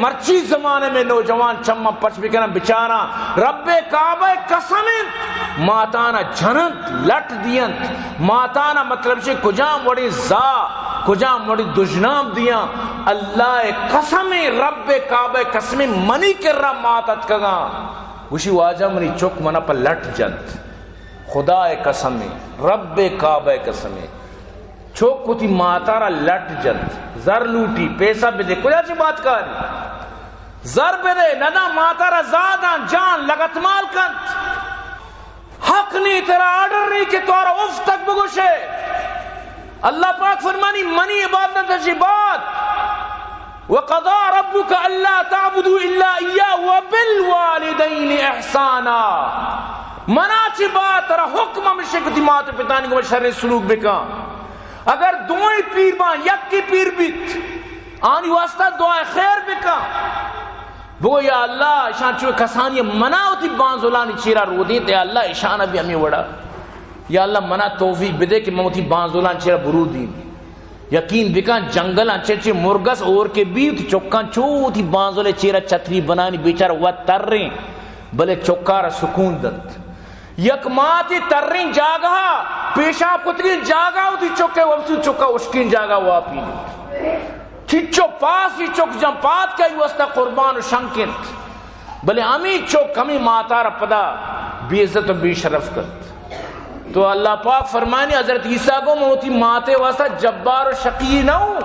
مرچی زمانے میں نوجوان چماں پچ بکنن، بچاراں، رب کعبہ قسم انت، ماتانا جننت، لٹ دینت، ماتانا مطلب چے کجام وڑی زا، کجام وڑی دژنام دیاں۔ اللہ قسم، رب کعبہ قسم، منی کرا مات اتکگاں۔ گوشی، واجہ منی چک منا پہ لٹ جنت۔ خدا قسم، رب کعبہ قسم۔ چک وتی ماتارا لٹ جنت، زر لوٹی، پیسہ بدے، کجا چہ بات کاری؟ زر بدے، ندا ماتارا زاداں جان لگتمال کنت۔ حق نی، ترا آرڈر نی کہ تو آرا اف تک بگوشے۔ اللہ پاک فرمانی، منی عبادت چہ بعد، وقضى ربك ألا تعبدوا إلا إياه وبالوالدين إحسانا۔ منا چہ بعد ترا حکم ہمیش کہ وتی مات و پتانی گوما شریں سلوک بکن۔ اگر دوئیں پیر باں، یکے پیر بیت، آنی واسطہ دعائے خیر بکن۔ بگو، یا اللہ، اشان چو کسانی منا وتی بانزلانی چیرا رودینت، یا اللہ، اشان بھی ہمیں وڑا۔ یا اللہ، منا توفیق بدے کہ من وتی بانزلان چیرا برودین۔ یقین بکن، جنگل انچے چے مرگس اور کے بیت، چکان چو وتی بانزل چیرا چھتری بنانی، بیچارہ وت تریں، بلے چکارا سکون دنت۔ یک ماتی ترین جاگہا، پیشاب کتگین جاگہ، وتی چکے وپسو، چکا اشکین جاگہ واپی۔ چچو پاسی چک جن پاد کہ آئی واسطہ قربان و شنک انت۔ بلے ہمیں چک ہمیں ماتارا پدا بے عزت و بے شرف کرت۔ تو اللہ پاک فرمانی، حضرت عیسیٰ گو، من وتی ماتے واسطہ جبار و شقی نہ ہوں۔